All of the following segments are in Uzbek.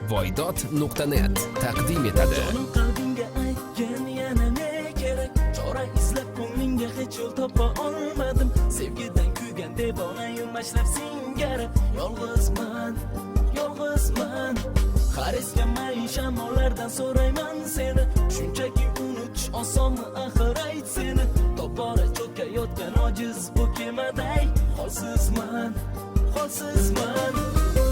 Voydot.net taqdim etadi. Jonim, qalbingga aytgin, yana ne kerak? Chora izlab ko'nglingga hech yo'l topa olmadim. Sevgidan kuygan devonayu mashrab singari yolg'izman, yolg'izman. Har esgan mayin shamollardan so'rayman seni. Shunchaki unutish osonmi axir, ayt seni? Tobora cho'kayotgan ojiz bu kemaday holsizman, holsizman.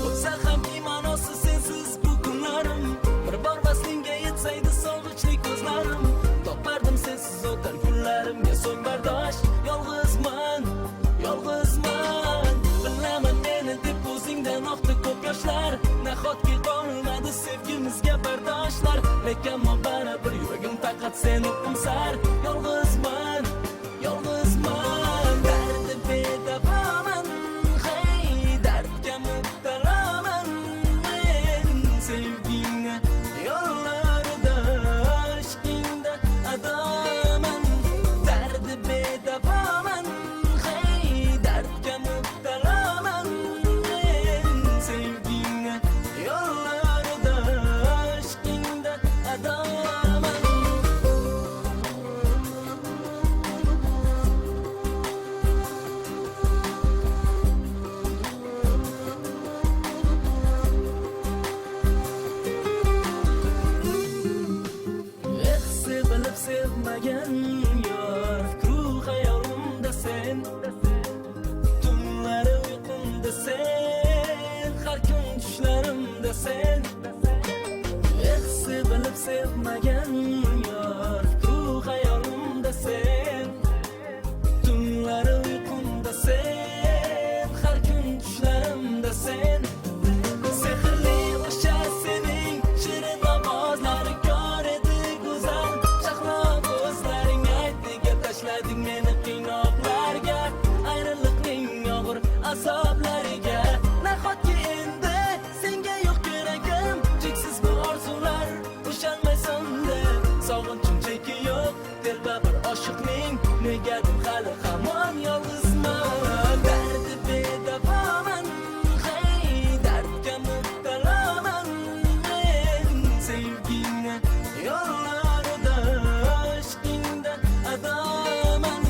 O'tsa ham bema'nosiz sensiz bu kunlarim. Bir bor vaslingga yetsaydi sog'inchli ko'zlarim, topardim sensiz o'tar kunlarimga so'ng bardosh. Yolg'izman, yolg'izman. Bilaman, meni deb ko'zingdan oqdi ko'p yoshlar. Nahotki qolmadi sevgimizga bardoshlar? Lekin ammo baribir yuragim faqat seni qo'msar. Yolg'izman, yolg'izman. Dardi bedavoman, hey, dardga mubtaloman men. Sevgingni yo'llarida, ishqingda adoman. Dardi bedavoman, hey, dardga mubtaloman men. Sevgingni yo'llarida, ishqingda adoman. Eh, sevilib sevmagan yor, fikru xayolimda sen, tunlari uyqumda sen, har kun tushlarimda sen. Eh, sevilib sevmagan yor, fikru xayolimda sen, tunlari uyqumda sen, har kun tushlarimda sen. Sehrli o'sha sening shirin ovozlaring, kor edi go'zal shahlo ko'zlaring. Ayt, nega tashlading meni qiynoqlarga, ayriliqning og'ir azoblariga? Nahotki endi senga yo'q keragim? Cheksiz bu orzular ushalmay so'ndi. Sog'inchim cheki yo'q telba bir oshiqning. Negadir hali hamon yolg'izman. Dardi bedavoman, hey, dardga mubtaloman men. Sevgingni yo'llarida, ishqingda adoman.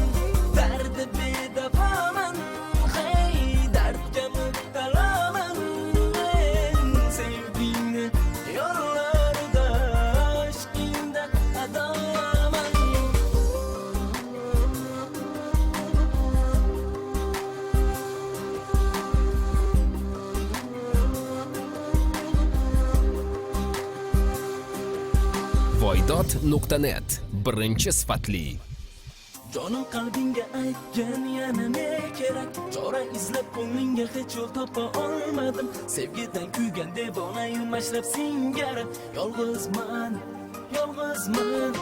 Dardi bedavoman, hey, dardga mubtaloman men. Sevgingni yo'llarida, ishqingda adoman. Voydot.net birinchi sifatli. Jonim, qalbingga aytgin, yana ne kerak? Chora izlab ko'nglingga hech yo'l topa olmadim. Sevgidan kuygan devonayu mashrab singari yolg'izman, yolg'izman.